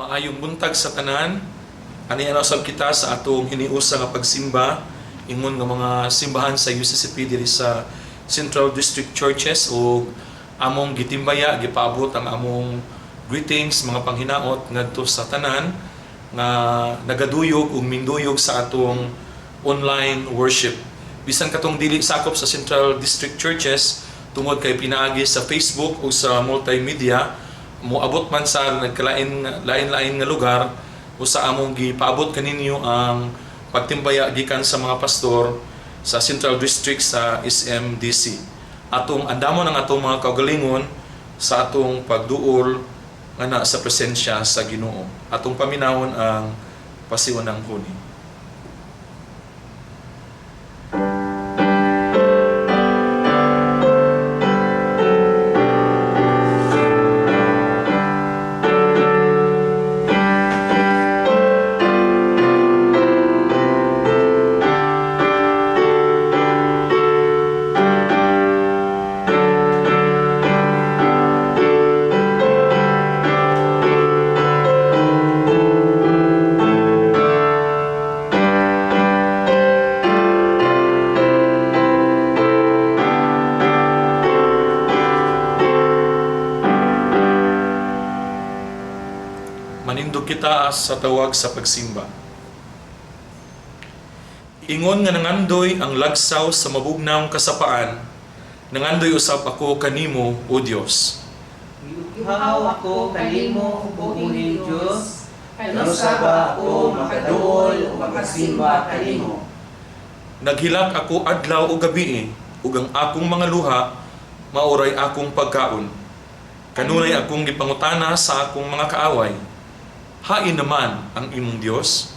Maayong buntag sa tanan. Ani na usab kita sa atong hiniusa nga pagsimba ingon nga mga simbahan sa UCCP diri sa Central District Churches ug among gitimbaya, gipaabot ang among greetings, mga panghinaot ngadto sa tanan nga nagaduyog ug minduyog sa atong online worship. Bisan katong dili sakop sa Central District Churches, tungod kay pinaagi sa Facebook o sa multimedia, moabot man sa nagkalain lain-lain nga lugar o sa among gipaabot kaninyo ang pagtimbaya gikan sa mga pastor sa Central District sa SMDC. Atong andamon ang atong mga kaugalingon sa atong pagduol nga sa presensya sa Ginoo. Atong paminawon ang pasiunang huni. Manindog kita sa tawag sa pagsimba. Ingon nga nangandoy ang lagsaw sa mabugnawng kasapaan, nangandoy usab ako kanimo, O Dios. Giuhaw ako kanimo, buhing Dios, Kanusa ba ako makaduol o makasimba kanimo? Naghilak ako adlaw o gabi, ug ang akong mga luha maoray akong pagkaon. Kanunay akong gipangutana sa akong mga kaaway, "Hain naman ang imong Dios?"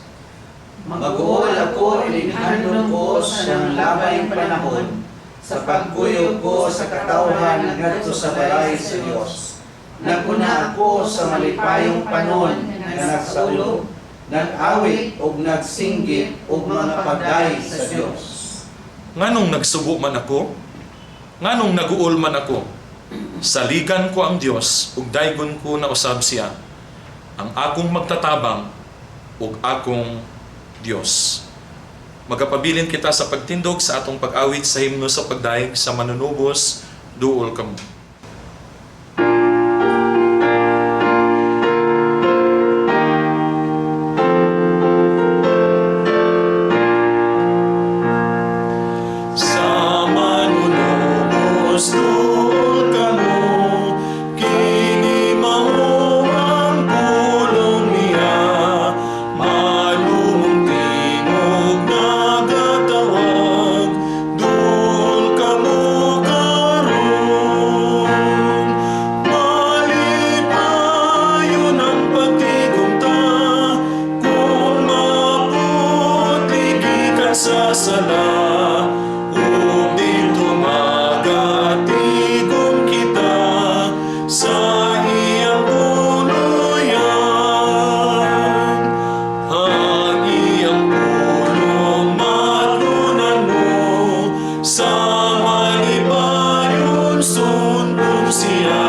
Maguol ako, ilinhandong ko sa nanglabay panahon sa pagkuyog ko sa katawhan ngadto sa balay sa Dios. Naguna ako sa malipayong panon nga nagsaulog, nag-awit ug nagsinggit og mga pagdayeg sa Dios. Nganong nagsubo man ako? Nganong naguol man ako? Saligan ko ang Dios ug daygon ko na usab siya, ang akong magtatabang ug akong Dios. Magapabilin kita sa pagtindog sa atong pag-awit sa himno sa pagdayeg sa manunubos, "Duol Kamo." Sa manunubos, duol kamo, kini mao ang pulong niya. Malumong tingog nagatawag, "Duol kamo karon." Malipayon ang pagtigom ta kung maputli gikan sa sala, ug didto magatigom kita sa iyang puluyan. Ang iyang pulong matlunan mo, sa malipayon sundon siya.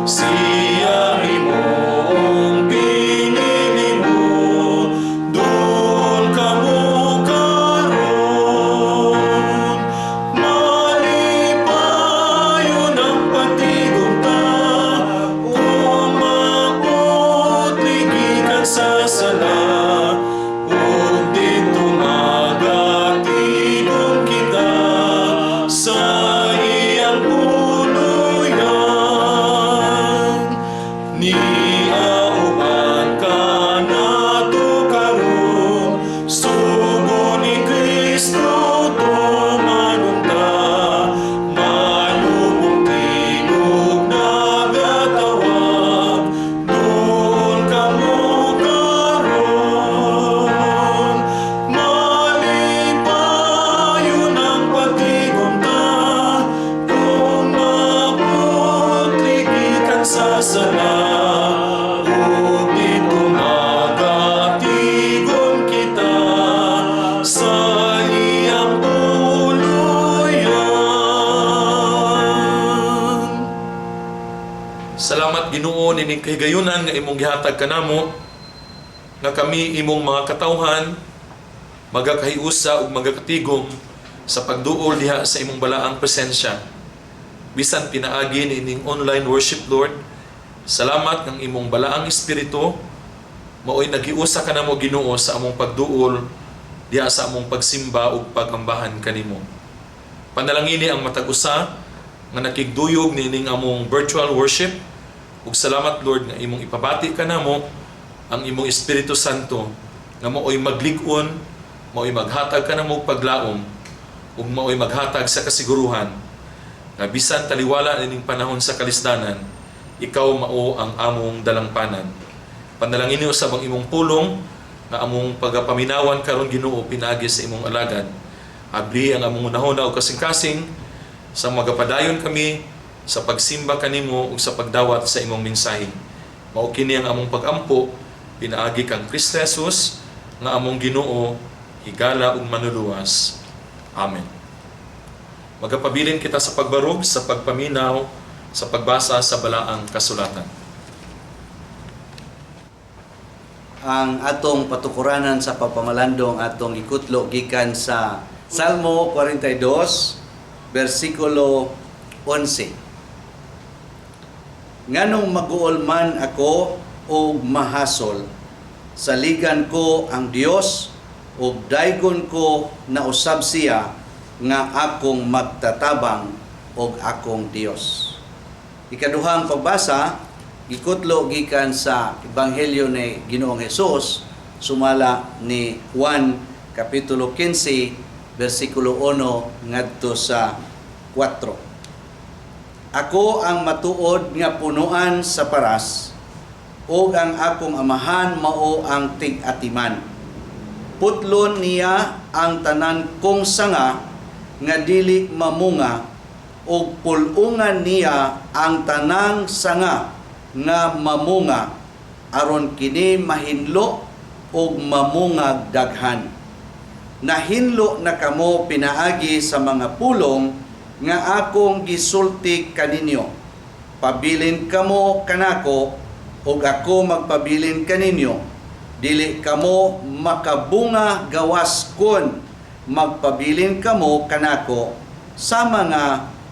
Siya imong pinili mo, duol kamo karon. Malipayon ang pagtigom ta kung maputli gikan sa sala, ug didto magatigom kita sa iyang puluyan. Niauban ka nato karon, sugo ni Kristo tumanon ta. Malumong tingog nagatawag, "Duol kamo karon." Ining kahigayunan nga imong gihatag kanamo nga kami imong mga katawhan magakahiusa ug magakatigom sa pagduol diha sa imong balaang presensya. Bisan pinaagi niining online worship, Lord, salamat ng imong balaang espiritu maoy nagiusa kanamo, Ginoo, sa among pagduol diha sa among pagsimba ug pagambahan kanimo. Panalangini ang matag usa nga nakigduyog niining among virtual worship ug salamat, Lord, nga imong ipabati kanamo ang imong Espiritu Santo nga maoy maglig-on, maoy maghatag kanamo og paglaom ug maoy maghatag sa kasiguruhan nga bisan taliwala nining panahon sa kalisdanan, ikaw mao ang among dalangpanan. Panalangini usab ang imong pulong nga among pagapaminawan karon, Ginoo, pinaagi sa imong alagad. Abli ang among hunahuna ug kasing-kasing sa magapadayon kami sa pagsimba kanimo ug sa pagdawat sa imong mensahe. Mao kini ang among pagampo pinaagi kang Kristo Jesus nga among Ginoo, higala ug manluluwas. Amen. Magapabilin kita sa pagbarog, sa pagpaminaw, sa pagbasa sa balaang kasulatan. Ang atong patukuranan sa pagpamalandong atong gikutlo gikan sa Salmo 42 bersikulo 11. Nganong maguol man ako og mahasol, saligan ko ang Dios ug daygon ko na usab siya nga akong magtatabang og akong Dios. Ikaduhang pagbasa, gikutlo gikan sa Ebanghelyo ni Ginoong Hesus sumala ni Juan kapitulo 15 bersikulo 1 ngadto sa 4. Ako ang matuod nga punuan sa paras ug ang akong amahan mao ang tig-atiman. Putlon niya ang tanan kong sanga nga dili mamunga ug pul-ungan niya ang tanang sanga nga mamunga aron kini mahinlo ug mamungag daghan. Nahinlo na kamo pinaagi sa mga pulong nga akong gisulti kaninyo. Pabilin kamo kanako ug ako magpabilin kaninyo. Dili kamo makabunga gawas kon magpabilin kamo kanako, sama nga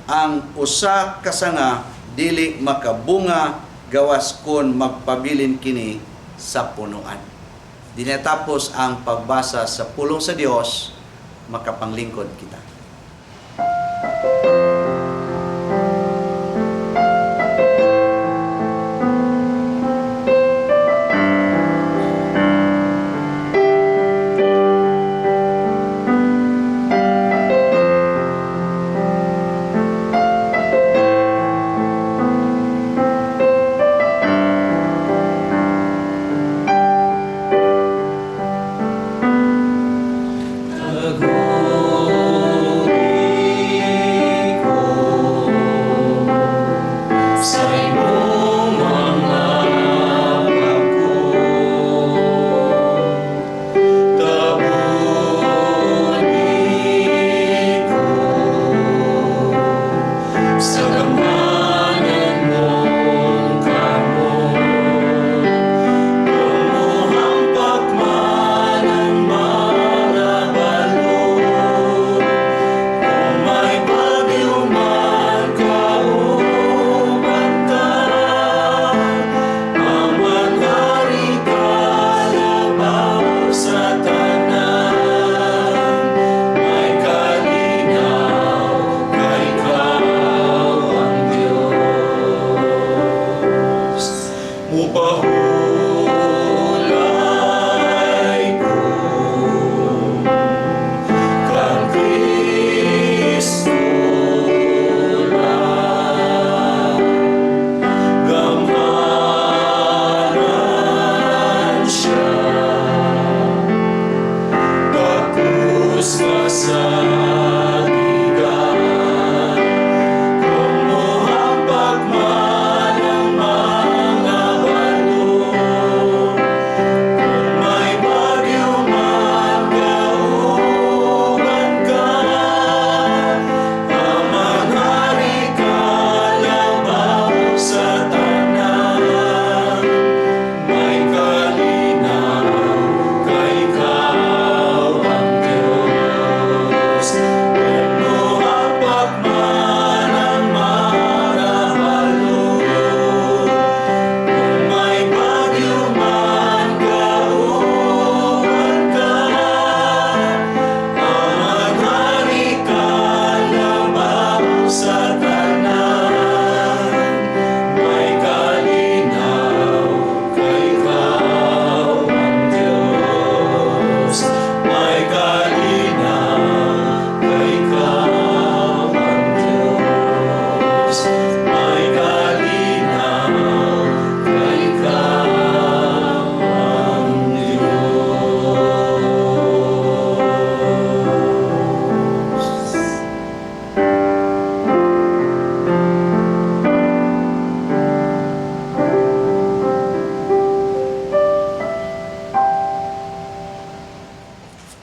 ang usa ka sanga dili makabunga gawas kon magpabilin kini sa punuan. Dinatapos ang pagbasa sa pulong sa Dios, makapanglingkod kita. Tagom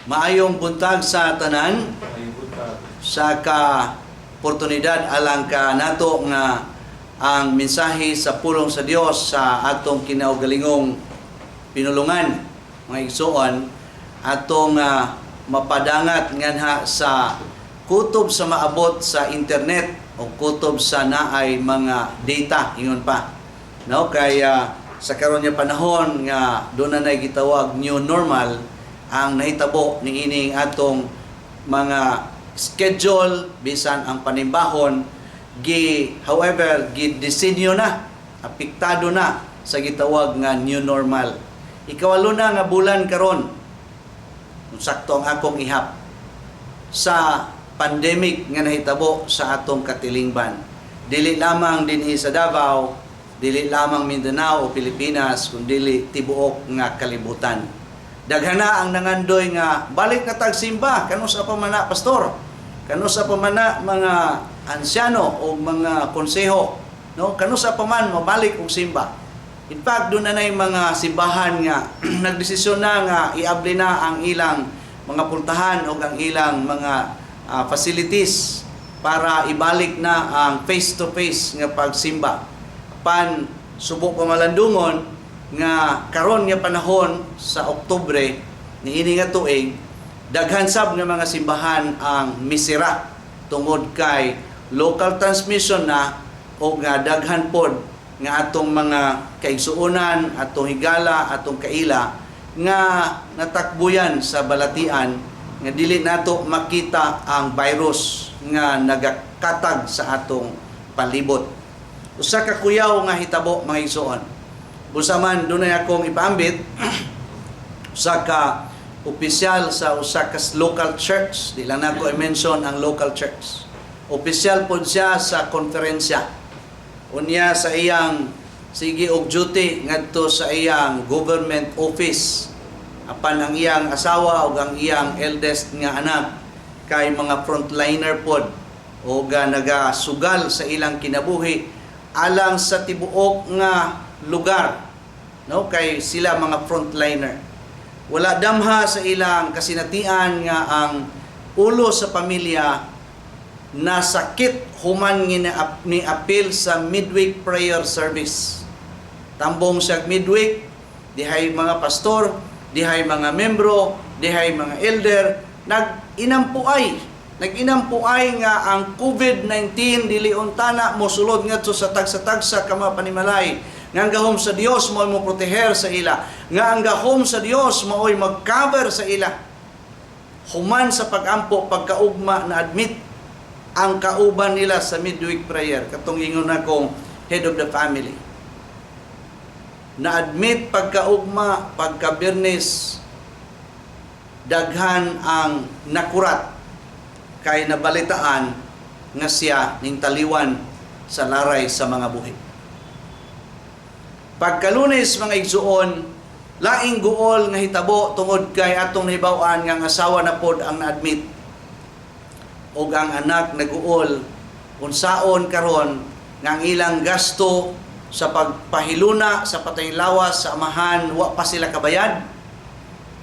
Maayong buntag sa tanan. Maayong buntag. Sa ka oportunidad alang ka nato nga ang mensahe sa pulong sa Dios sa atong kinaugalingong pinulungan, mga igsoon, atong mapadangat nganha sa kutob sa maabot sa internet o kutob sa naay mga data, ingon pa, no? Kay sa karon nga panahon nga doon na nay gitawag new normal, ang nahitabo niining atong mga schedule, bisan ang panimbahon, gi however gidisenyo na, apektado na sa gitawag nga new normal. Ikawalo na nga bulan karon, kung sakto ang akong ihap, sa pandemic nga nahitabo sa atong katilingban, dili lamang dinhi sa Davao, dili lamang Mindanao o Pilipinas, kundili tibuok nga kalibutan. Daghan na ang nangandoy nga balik na tagsimba. Kanus-a pa man na, pastor? Kanus-a pa man na, mga ansyano o mga konseho, no? Kanus-a pa man mabalik og simba? In fact, doon na mga simbahan nga nagdesisyon na nga iabli na ang ilang mga pultahan o ang ilang mga facilities para ibalik na ang face-to-face nga pagsimba. Pan subo pamalandungon nga karon nga panahon sa Oktubre niini nga tuig, daghan sab nga mga simbahan ang misira tungod kay local transmission na o nga daghan pod nga atong mga kaigsuonan, atong higala, atong kaila nga natakbuyan sa balatian nga dili nato makita ang virus nga nagakatag sa atong palibot. Usa ka kuyaw nga hitabo, mga igsoon. Busa man dunay akong ipaambit, usa ka opisyal sa usa ka local church, di lang nako i-mention ang local church. Opisyal pod siya sa konferensya. Unya sa iyang sige og duty ngadto sa iyang government office. Apan ang iyang asawa ug ang iyang eldest nga anak kay mga frontliner pod o ga nagasugal sa ilang kinabuhi alang sa tibuok nga lugar, no? Kay sila mga frontliner. Wala damha sa ilang kasinatian nga ang ulo sa pamilya nasakit human nga ni apil sa midweek prayer service. Tambong siya midweek, dihay mga pastor, dihay mga membro, dihay mga elder, nag-inampuay. Nag-inampuay nga ang COVID-19 dili untana mosulod ngadto sa tagsa-tagsa ka mga panimalay. Nga ang gahom sa Dios mao'y mo proteher sa ila. Nga ang gahom sa Dios mao'y mag-cover sa ila. Human sa pag-ampo, pagkaugma na admit ang kauban nila sa midweek prayer, katong ingon akong head of the family. Na-admit pagkaugma, pagka-Biyernes, daghan ang nakurat kay nabalitaan nga siya ning taliwan sa laray sa mga buhi. Pagkalunes, mga igsuon, laing guol nga hitabo tungod kay atong nahibaw-an nga ang asawa na pod ang na-admit ug ang anak naguol unsaon karon nga ang ilang gasto sa pagpahiluna sa patay lawas sa amahan, wa pa sila kabayad.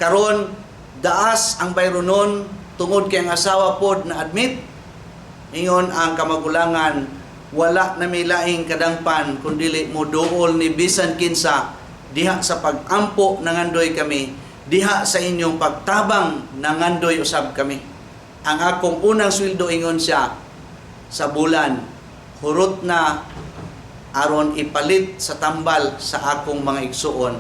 Karon daas ang bayronon tungod kay ang asawa pod na admit. Ingon ang kamagulangan, "Wala na may laing kadangpan kundili mo duol ni bisan kinsa diha sa pag-ampo. Nangandoy kami diha sa inyong pagtabang, nangandoy usab kami. Ang akong unang sweldo," ingon siya, "sa bulan, hurot na aron ipalit sa tambal sa akong mga igsuon,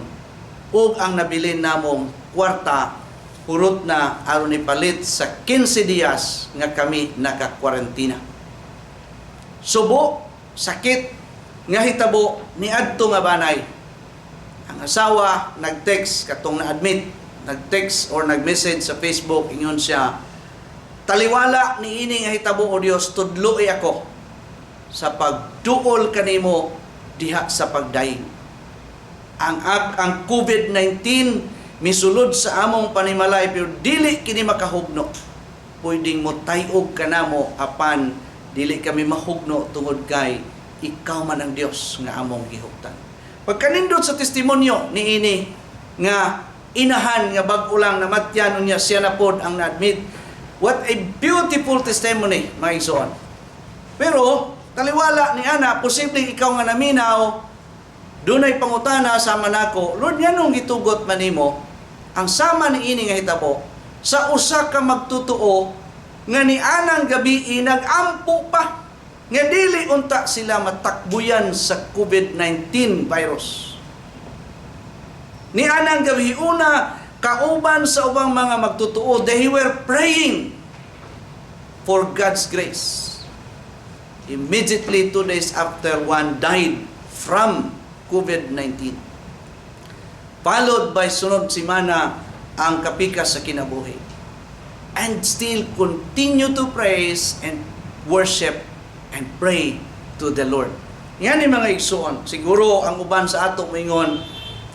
ug ang nabilin namong kwarta, hurot na aron ipalit sa 15 dias nga kami nakakwarentina." Subo, sakit nga hitabo niadto nga banay. Ang asawa nag-text, katong na-admit, nag-text or nag-message sa Facebook, ingon siya, "Taliwala ni ini nga hitabo, o Dios, tudloi ako sa pagduol kanimo diha sa pagdaing. Ang COVID-19 misulod sa among panimalay pero dili kini makahugno. Pwedeng mo tayog kanamo apan dili kami mahugno tungod kay ikaw man ang Dios nga among gihuptan." Pagkanindot sa testimonyo ni ini nga inahan nga bag-o lang namatyan, unya siya na pod ang na-admit. What a beautiful testimony, mga igsoon. Pero taliwala ni ana, posibleng ikaw nga naminaw, dunay pangutana sama nako, "Lord, nganong gitugot man nimo ang sama ni ini nga hitabo sa usa ka magtutuo nga ni anang gabi nag-ampo pa nga dili unta sila matakbuyan sa COVID-19 virus?" Ni anang gabi una, kauban sa ubang mga magtutuo, they were praying for God's grace. Immediately, 2 days after, one died from COVID-19. Followed by sunod simana ang kapikas sa kinabuhi. And still continue to praise and worship and pray to the Lord. Yan ni mga igsoon. Siguro ang uban sa ato moingon,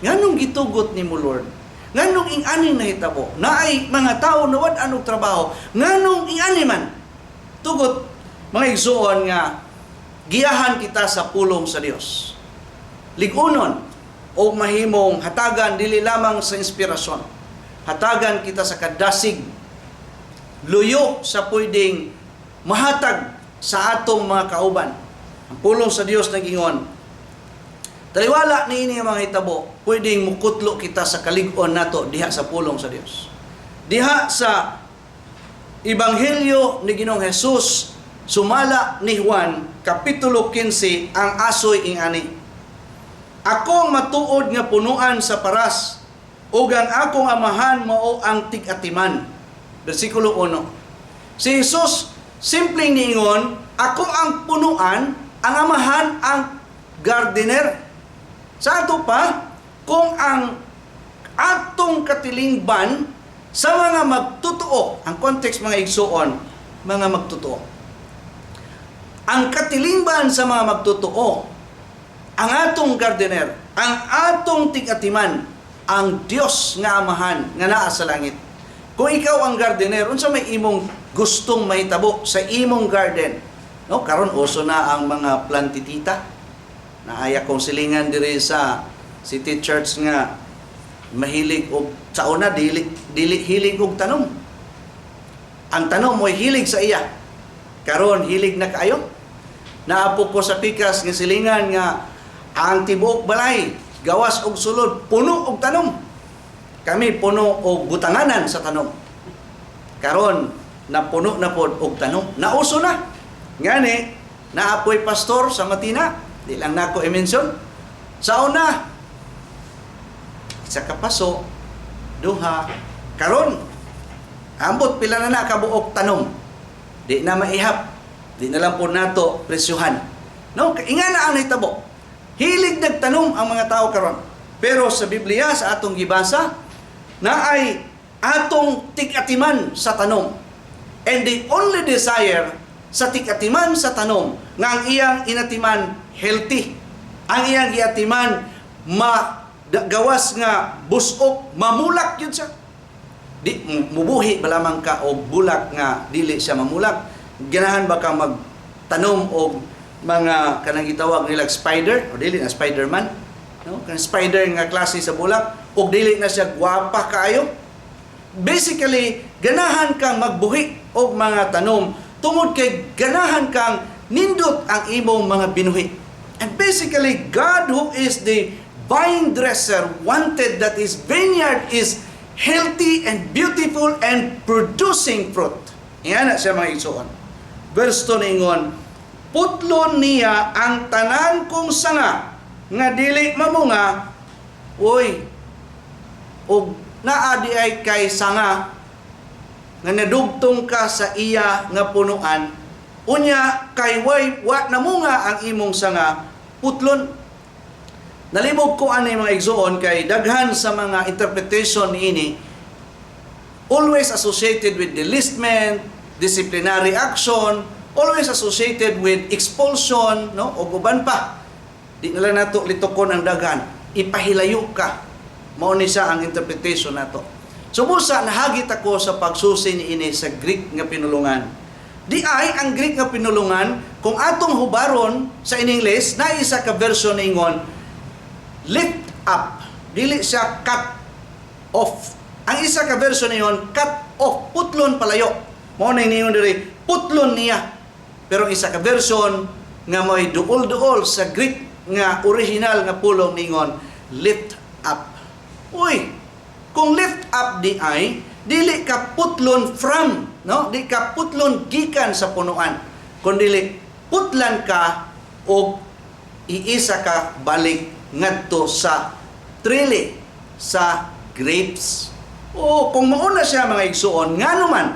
"Nganong gitugot nimo, Lord? Nganong ing-aning nahitabo? Naay mga tao na wad-an og trabaho. Nganong ing-ani man?" Tugot, mga igsoon, nga giyahan kita sa pulong sa Dios. Ligunon o mahimong hatagan dili lamang sa inspirasyon. Hatagan kita sa kadasig, luyo sa pwedeng mahatag sa atong mga kauban. Ang pulong sa Dios nagingon, taliwala ni ini ang mga hitabo, pwedeng mukutlo kita sa kalig-on nato diha sa pulong sa Dios. Diha sa Ebanghelyo ni Ginoong Jesus sumala ni Juan, Kapitulo 15, ang asoy ingani: "Ako ang matuod nga punuan sa paras, ug ang akong Amahan mao ang tig-atiman." Bersikulo 1. Si Jesus simpleng niingon, "Ako ang punuan, ang Amahan ang gardener." Sa ato pa, kung ang atong katilingban sa mga magtutuo, ang context, mga igsuon, mga magtutuo. Ang katilingban sa mga magtutuo, ang atong gardener, ang atong tig-atiman, ang Dios nga Amahan nga naa sa langit. Kung ikaw ang gardener, unsa may imong gustong mahitabo sa imong garden? No, karon uso na ang mga plantitita. Naaya kong silingan diri sa City Church nga mahilig og, sa una dili dili hilig og tanom. Ang tanom mo'y hilig sa iya. Karon hilig na kaayo. Naa po ko sa pikas nga silingan nga ang tibuok balay, gawas og sulod, puno og tanom. Kami puno og butanganan sa tanom. Karon napuno na pod og tanom. Nauso na. Ngani, naa poy pastor sa Matina, di lang nako i-mention. Sa una, isa ka paso, duha, karon ambot pila na na kabuok tanom. Di na maihap. Di na lang po nato presyuhan. No, inga na ang nahitabo. Hilig nagtanom ang mga tao karon. Pero sa Biblia, sa atong gibasa, na ay atong tig-atiman sa tanom. And the only desire sa tig-atiman sa tanom nga ang iyang inatiman healthy. Ang iyang giatiman ma gawas nga busok, mamulak yun siya. Di mubuhi ba lamang ka og bulak nga dili siya mamulak? Ganahan ba ka magtanom og mga kanang gitawag nila spider o dili na Spiderman, no, kanang spider nga klase sa bulak og dili na siya gwapa kaayo? Basically, ganahan kang magbuhi og mga tanom tungod kay ganahan kang nindot ang imong mga binuhi. And basically, God, who is the vine dresser, wanted that his vineyard is healthy and beautiful and producing fruit. Yan na siya, mga igsoon. Verse 2 niingon, "Putlon niya ang tanan kong sanga nga dili mamunga." Uy, og naa di ay kay sanga nga nadugtong ka sa iya nga punuan, unya kay way wa namunga ang imong sanga, putlon. Nalibog ko ani, mga igsoon, kay daghan sa mga interpretation niini always associated with delistment, disciplinary action, always associated with expulsion, no, o uban pa. Di na lang nato litokon ang daghan. Ipahilayo ka. Mao ni siya ang interpretation nato. So busa nahagit ako sa pagsusi niini sa Greek nga pinulungan. Di ay ang Greek nga pinulungan, kung atong hubaron sa in English, na isa ka version ingon lift up, dili siya cut. Off. Ang isa ka version niyon, cut off, putlon palayo. Mao na ningon diri, putlon niya. Pero ang isa ka version nga mo'y duol-duol sa Greek nga original nga pulong ningon, lift up. Uy, kung lift up di ay, dili ka putlon from, no? Di ka putlon gikan sa punuan. Kundi putlan ka og iisa ka balik ngadto sa trili, sa grapes. O kung mauna siya, mga igsuon, ngano man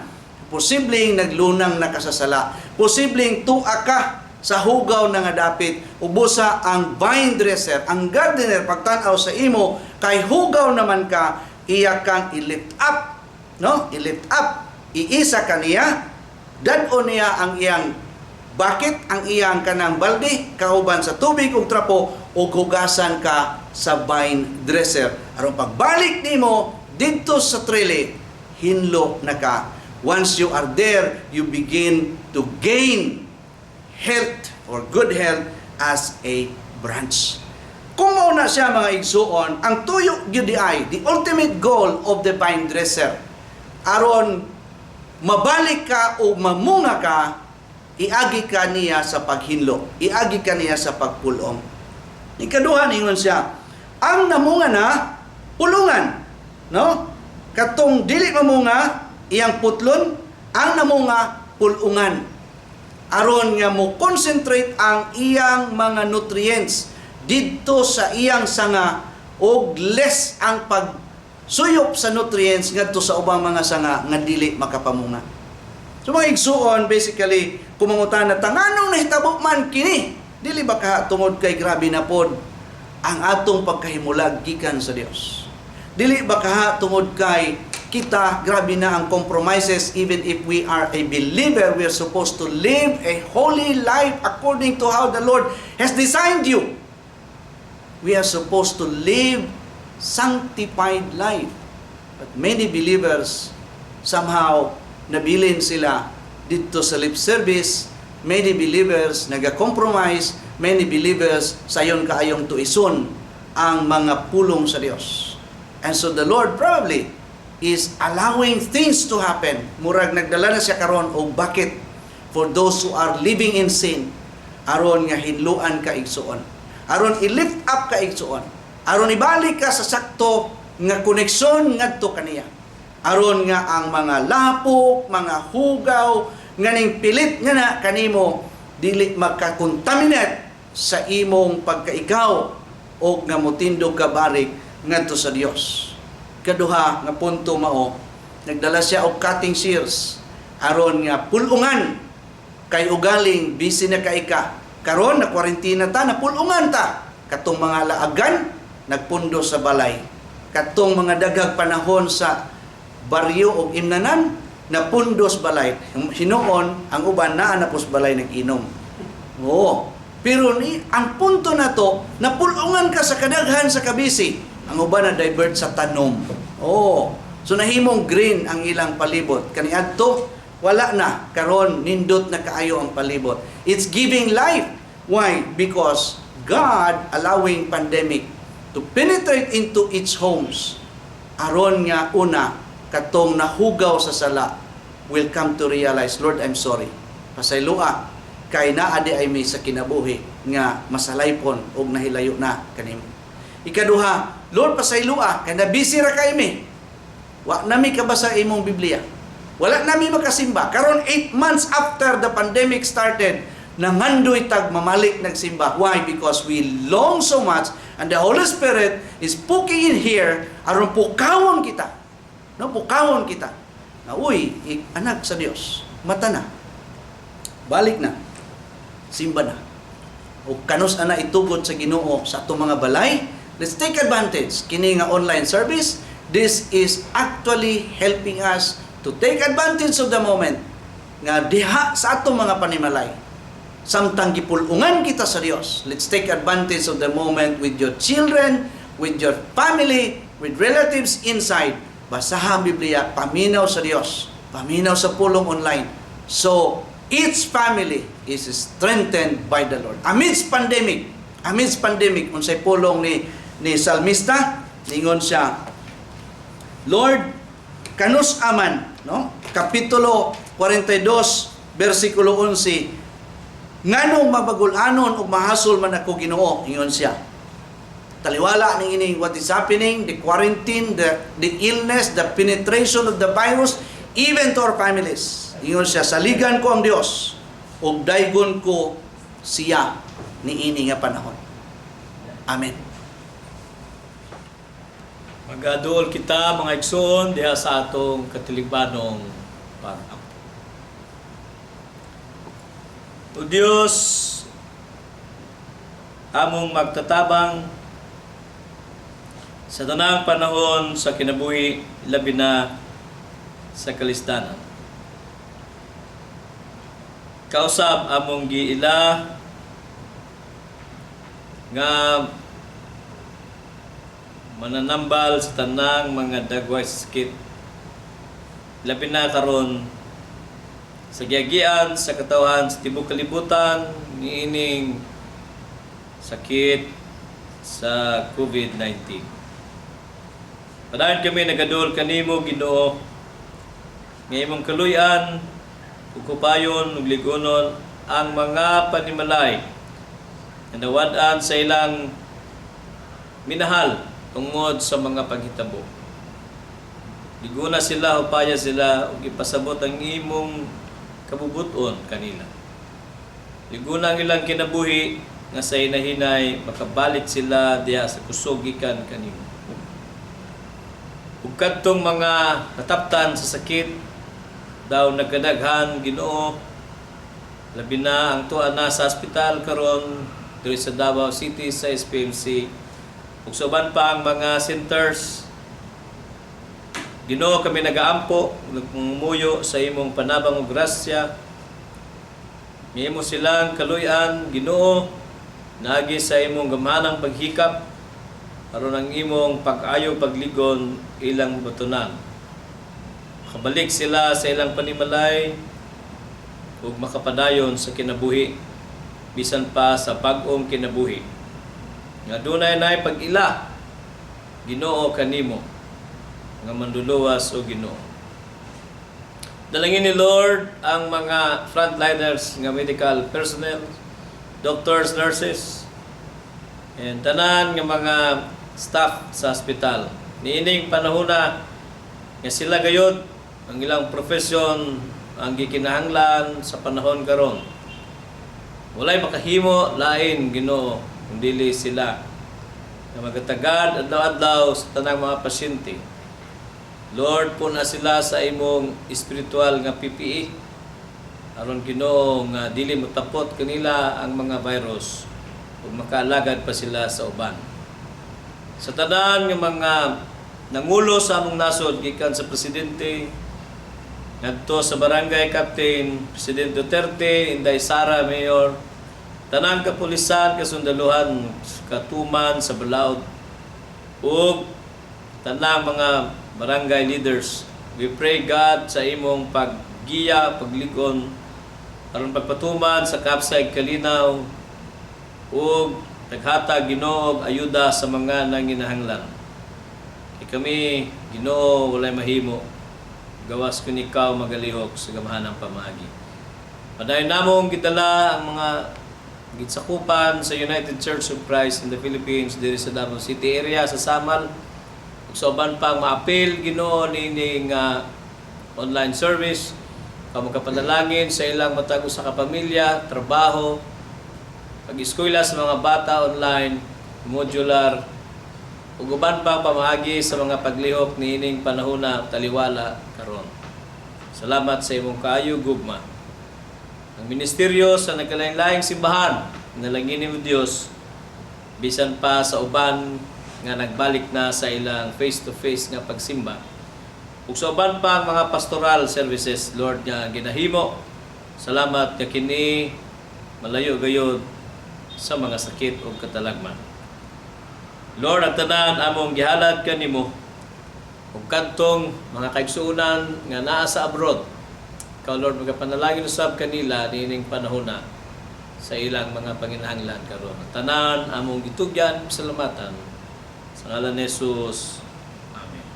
posibleng naglunang nakasasala, posibleng tua ka sa hugaw na nga dapit, ubusa ang vine dresser, ang gardener, pagtan-aw sa imo, kay hugaw naman ka, iya kang i-lift up, no? I-lift up, iisa ka niya, dad-on niya ang iyang bucket, ang iyang kanang balde, kauban sa tubig ug trapo, ug hugasan ka sa vine dresser. Aron pagbalik nimo didto sa trili, hinlo na ka. Once you are there, you begin to gain health or good health as a branch. Kung mao na siya, mga igsuon, ang tuyo gyud di ay the ultimate goal of the vine dresser. Aron mabalik ka o mamunga ka, iagi ka niya sa paghinlo, iagi ka niya sa pagpulong. Ikaduha, ningon siya, ang namunga na, pulungan. No? Katong dili mamunga, iyang putlon, ang namunga, pulungan. Aron nga mo concentrate ang iyang mga nutrients didto sa iyang sanga og less ang pagsuyop sa nutrients ngadto sa ubang mga sanga nga dili makapamunga. So mga igsuon, basically, kung mangutana ta, nganong nahitabo man kini? Dili ba ka tungod kay grabe na pod ang atong pagkahimulag gikan sa Dios? Dili ba kaha tungod kay kita grabe na ang compromises? Even if we are a believer, we are supposed to live a holy life according to how the Lord has designed you. We are supposed to live sanctified life. But many believers, somehow nabilin sila dito sa lip service, many believers naga-compromise, many believers sayon kaayong tuison ang mga pulong sa Dios. And so the Lord probably is allowing things to happen. Murag nagdala na siya karon og bucket for those who are living in sin, aron nga hinluan ka, igsuon. Aron i-lift up ka, igsuon. Aron ibalik ka sa sakto nga koneksyon ngadto kaniya. Aron nga ang mga lapok, mga hugaw nga ning pilit nga na kanimo dili makakontaminate sa imong pagkaikaw o nga motindog ka balik ngadto sa Dios. Kaduha nga punto mao, nagdala siya og cutting shears aron nga pulungan, kay ugaling busy na kay ka. Karon na kwarentena ta, napulungan ta. Katong mga laagan nagpundo sa balay. Katong mga daghag panahon sa baryo og imnanan napundos balay. Hinuon ang uban naa na pos balay nag-inom. Oo. Pero ni ang punto na to, napulungan ka sa kadaghan sa kabisi. Ang uban na divert sa tanom. Oo. So nahimong green ang ilang palibot. Kaniadto wala na, karon nindot na kaayo ang palibot. It's giving life. Why? Because God allowing pandemic to penetrate into its homes aron nga una, katong nahugaw sa sala will come to realize, "Lord, I'm sorry. Pasayloa kay naa di ay mi sa kinabuhi nga masalaypon og nahilayo na kanimo." Ikaduha, "Lord, pasayloa kay nabisi ra kay mi. Wa nami kabasa imong Biblia. Wala nami makasimba." Karon 8 months after the pandemic started, nangandoy tag mamalik nagsimba. Why? Because we long so much and the Holy Spirit is poking in here aron pukawon kita. No, pukawon kita. Na uy, anak sa Dios, mata na. Balik na. Simba na. O kanus ana itugot sa Ginoo sa atong mga balay, let's take advantage kini nga online service. This is actually helping us to take advantage of the moment nga diha sa atong mga panimalay. Samtang gipulungan kita sa Dios, let's take advantage of the moment with your children, with your family, with relatives inside. Basahan ang Biblia, paminaw sa Dios, paminaw sa pulong online. So, each family is strengthened by the Lord. Amidst pandemic, unsay pulong ni salmista, ningon siya, Lord, kanus aman, no? Kapitulo 42, versikulo 11. Nganong mabagul-anon ug mahasol man ako, Ginoo, ingon siya. Taliwala ning ining what is happening, the quarantine, the illness, the penetration of the virus, even to our families. Ingon siya, saligan ko ang Dios ug daygon ko siya niini nga panahon. Amen. Magaduol kita, mga igsoon, diha sa atong katiligbanong pag-ampo. O Dios, among magtatabang sa tanang panahon sa kinabuhi, labi na sa kalisdanan. Kausab among giila nga mananambal sa tanang mga dagway sa sakit. Labi na karon sa giagian sa katawhan sa tibuok kalibutan niining sakit sa COVID-19. Padayon kami nagaduol kanimo, Ginoo, nga imong kaluy-an ug kupayon ug ligonon ang mga panimalay nga nawad-an sa ilang minahal tungod sa mga panghitabo. Liguna sila, hupaya sila, ug ipasabot ang imong kabubuton kanila. Liguna ang ilang kinabuhi nga sa hinahinay makabalik sila diha sa kusog gikan kanimo. Ug kadtong mga nataptan sa sakit daw nagkadaghan, Ginoo, labi na ang tuwa na sa ospital karon diri sa Davao City sa SPMC ug sa uban pa ang mga centers. Ginoo, kami nagaampo, nagmumuyo sa imong panabang ug grasya. Imo silang kaluy-an, Ginoo, naagi sa imong gamhanang paghikap aron ang imong pag-ayo, pagligon ilang batunan. Makabalik sila sa ilang panimalay ug makapadayon sa kinabuhi bisan pa sa bag-ong kinabuhi. Nga dunay nay pag-ila, Ginoo, kanimo nga manduluwas o Ginoo. Dalangin ni Lord ang mga frontliners nga medical personnel, doctors, nurses, and tanan nga mga staff sa ospital. Niining panahona nga sila gayod ang ilang profesyon ang gikinahanglan sa panahon karon. Walay makahimo lain, Ginoo, kung dili sila nga magatagad adlaw-adlaw sa tanang mga pasyente. Lord, pun-a sila sa imong espiritual nga PPE aron, Ginoo, nga dili motapot kanila ang mga virus ug makaalagad pa sila sa uban. Sa tanan nga mga nangulo sa among nasod, gikan sa presidente ngadto sa barangay captain, President Duterte, Inday Sara Mayor, tanang kapulisan, kasundaluhan, katuman sa balaod ug tanang mga barangay leaders. We pray, God, sa imong paggiya, pagligon aron pagpatuman sa kapsay kalinaw ug naghatag, Ginoo, og ayuda sa mga nanginahanglan. Kay kami, Ginoo, walay mahimo gawas kun ikaw magalihok sa gamhanang pamaagi. Padayon namong gidala ang mga gisakupan sa United Church of Christ in the Philippines diri sa Davao City area sa Samal ug sa uban pang maapil, Ginoo, niining online service kamo kapanalangin sa ilang matag usa ka pamilya, trabaho, pag-eskwela sa mga bata online, modular, ug uban pang pamaagi sa mga paglihok niining panahona taliwala karon. Salamat sa imong kaayo gugma. Ang ministeryo sa nagkalain-laing simbahan, nalangin nimo, Dios, bisan pa sa uban nga nagbalik na sa ilang face-to-face nga pagsimba. Ug sa uban pa ang mga pastoral services, Lord, nga ginahimo. Salamat nga kini malayo gayod sa mga sakit ug katalagman. Lord, ang tanan among gihalad kanimo ug kadtong mga kaigsuonan nga naa sa abroad. Ikaw, Lord, magapanalangin usab kanila niining panahona sa ilang mga panginahanglan karon. Ang tanan among gitugyan, salamatan sa ngalan ni Jesus. Amen.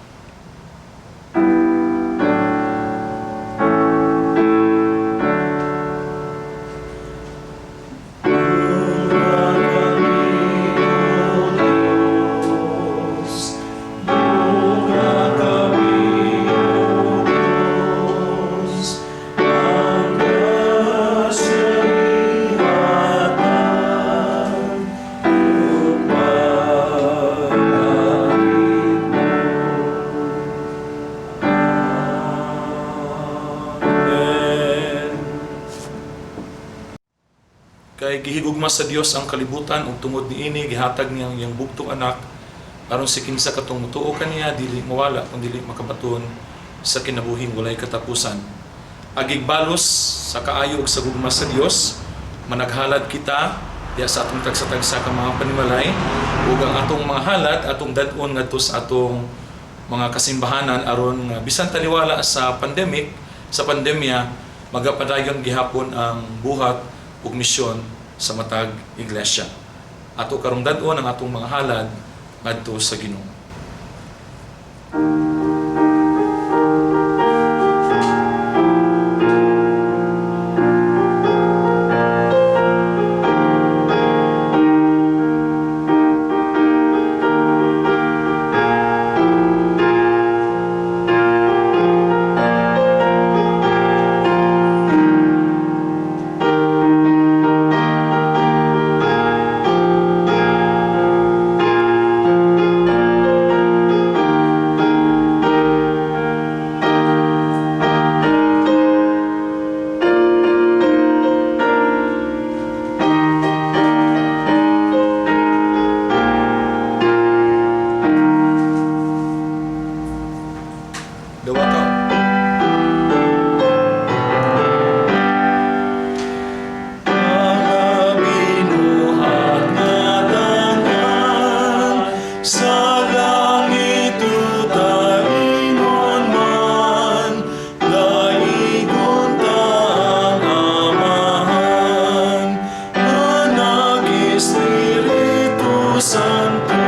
Kay gihigugma sa Dios ang kalibutan ug tungod niini gihatag niya ang iyang bugtong anak aron si kinsa katong mutuo kaniya dili mawala kun dili makabaton sa kinabuhing walay katapusan. Agig balos sa kaayo ug sa gugma sa Dios, managhalad kita diya sa atong tagsa-tagsa ka mga panimalay ug ang atong mga halad atong dad-on ngadto sa atong mga kasimbahanan aron nga bisan taliwala sa pandemic, sa pandemya, magapadayon gihapon ang buhat ug misyon sa matag iglesia. Ato karong dad-on ang atong mga halad ngadto sa Ginoo. Dawata. Mga binuhat nga tanan sa langit utaingon man, daigon ta ang Amahan, Anak, Espiritu Santo.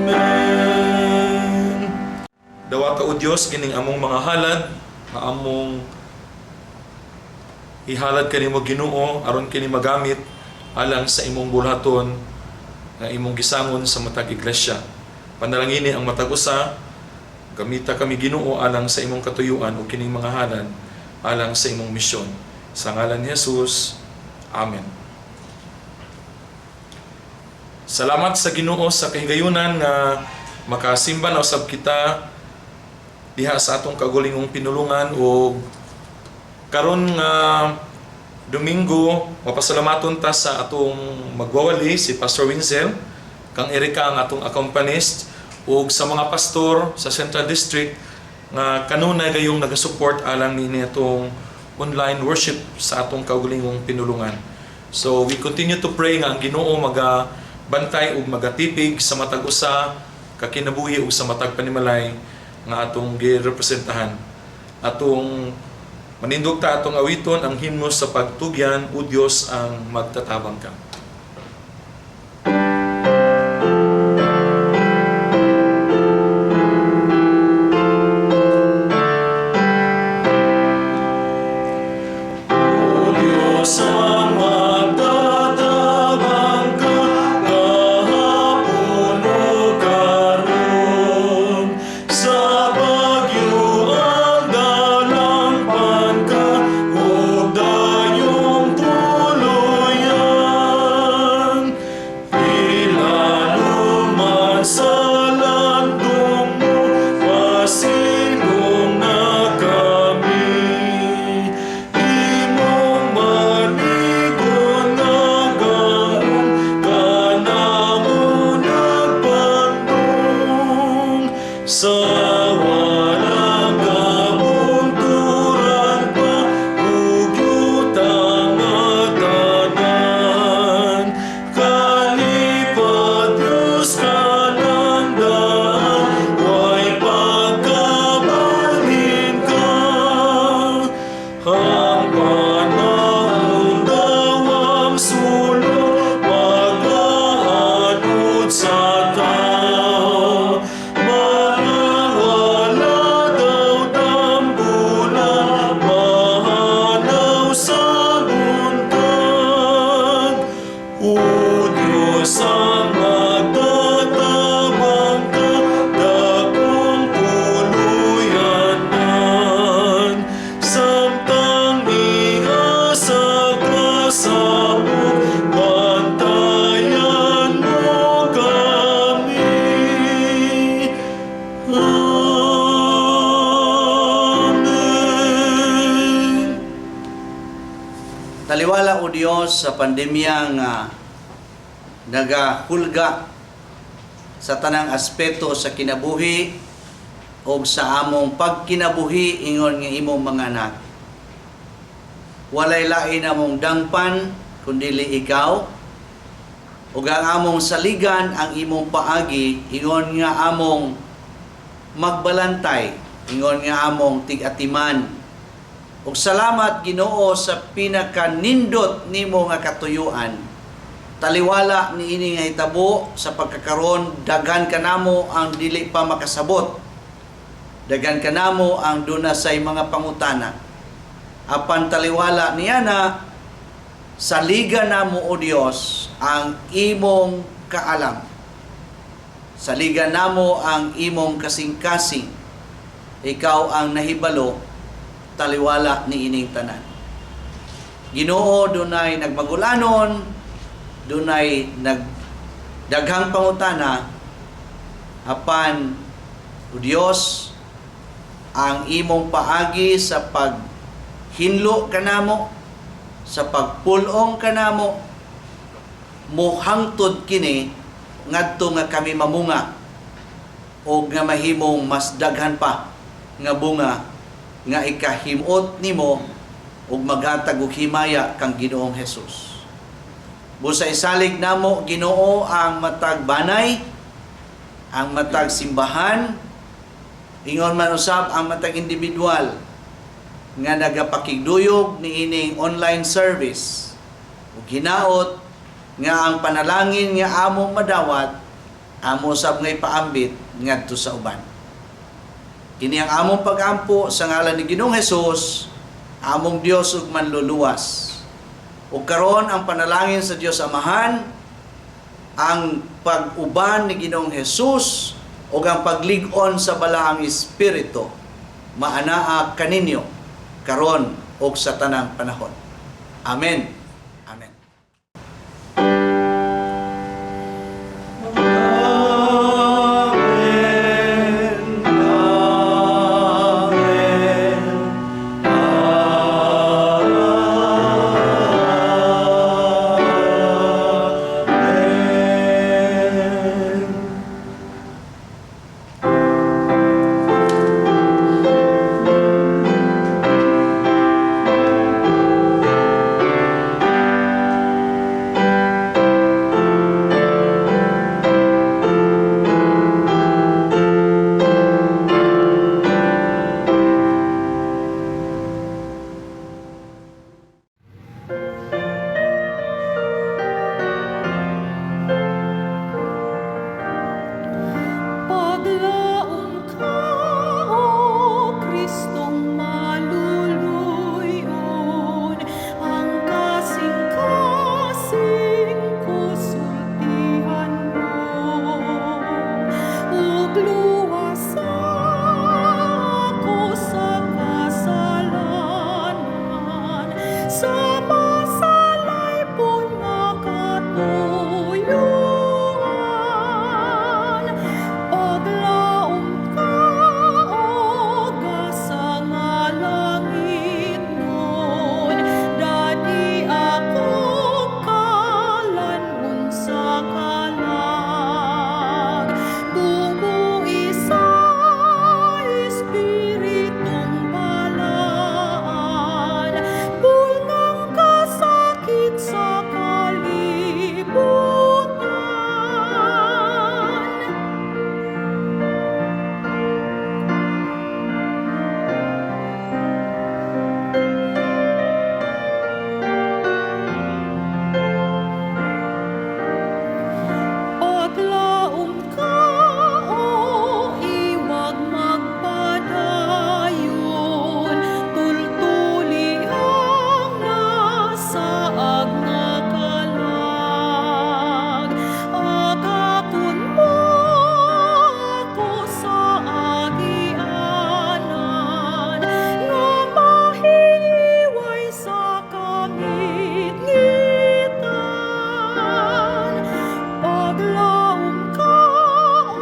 Amen. Dawata o Dios kining among mga halad nga among ihalad kanimo, Ginoo, aron kini magamit alang sa imong bulhaton nga imong gisangon sa matag iglesia. Panalangini ang matag usa, gamita kami, Ginoo, alang sa imong katuyuan ug kining mga halad alang sa imong misyon. Sa ngalan ni Jesus. Amen. Salamat sa Ginoo sa kahigayunan nga makasimba na usab kita diha sa atong kagulingong pinulungan ug karon nga Domingo, mapasalamaton ta sa atong magwawali si Pastor Winsel, kang Erika ang atong accompanist ug sa mga pastor sa Central District nga kanunay gayong naga-support alang nini atong online worship sa atong kaugalingong pinulungan. So we continue to pray nga ang Ginoo magabantay ug magatipig sa matag usa ka kinabuhi ug sa matag panimalay nga atong girepresentahan. Atong manindog ta atong awiton ang himno sa pagtugyan, O Dios ang magtatabang ka. O Diyos ang magtatabang ka, kahapon o karon. Sa bagyo ang dalangpan ka, ug dayong tuluyan. Ilalom man sa landong mo, pasilong na kami. Imong manigon nga gahom, kanamo nagpandong. Sa walang kabunturan pa, ug yuta nga tanan. Kalipad Diyos kanang daan, way pagkabalhin ka. Ang panahon daw ang sulong, mag-aanod sa tao. Mga Taliwala, O Dios, sa pandemya nga nagahulga sa tanang aspeto sa kinabuhi o sa among pagkinabuhi ingon nga imong mga anak. Walay lain among dangpan kundili ikaw, ug ang among saligan ang imong paagi ingon nga among magbalantay, ingon nga among tig-atiman. Ug salamat, Ginoo, sa pinakanindot nimo nga katuyuan. Taliwala niini nga hitabo, sa pagkakaron daghan kanamo ang dili pa makasabot. Daghan kanamo ang duna say mga pangutana. Apan taliwala niana, saligan namo, O Dios, ang imong kaalam. Saligan namo ang imong kasing-kasing. Ikaw ang nahibalo taliwala ni ining tanan. Ginoo, dunay nagmagulanon, dunay nagdaghang pangutana, apan, O Dios, ang imong paagi sa paghinlo kanamo, sa pagpulong kanamo, mohangtod kini ngadto nga kami mamunga o nga mahimong mas daghan pa nga bunga nga ikahimuot nimo ug maghatag og himaya kang Ginoong Hesus. Busa isalig namo, Ginoo, ang matag banay, ang matag simbahan, ingon man usab ang matag individual nga nagapakigduyog niining online service. Ug hinaot nga ang panalangin nga among madawat, amo sab nga ipaambit ngadto sa uban. Kini ang among pagampo sa ngalan ni Ginoong Hesus, among Dios ug manluluwas. Ug karon, ang panalangin sa Dios Amahan, ang pag-uban ni Ginoong Hesus ug ang paglig-on sa Balaang Espiritu maanaa kaninyo karon ug sa tanang panahon. Amen. Amen. Amen. Amen. Amen. Paglaom ka, O Kristong maluluyon, ang kasing-kasing ko sultihan mo, ug luwasa ako sa kasalanan, sa masalaypon nga katuyuan. Paglaom ka, O gasa nga langitnon, dad-i ako kalan-on sa kalag. Bumui sa Espiritong Balaan, bulngang kasakit sa kalibutan. Paglaom ka, O iwag magpadayon, tultuli ang nasaag nga kalag. Agakon mo ako sa agianan, nga mahiway sa kangitngitan. Paglaom ka, O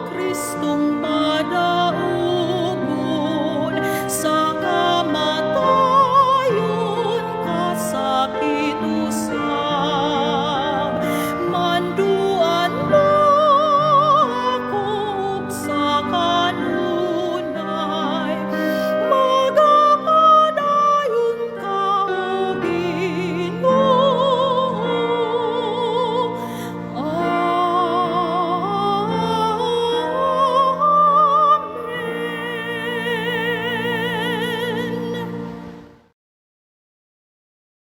Kristong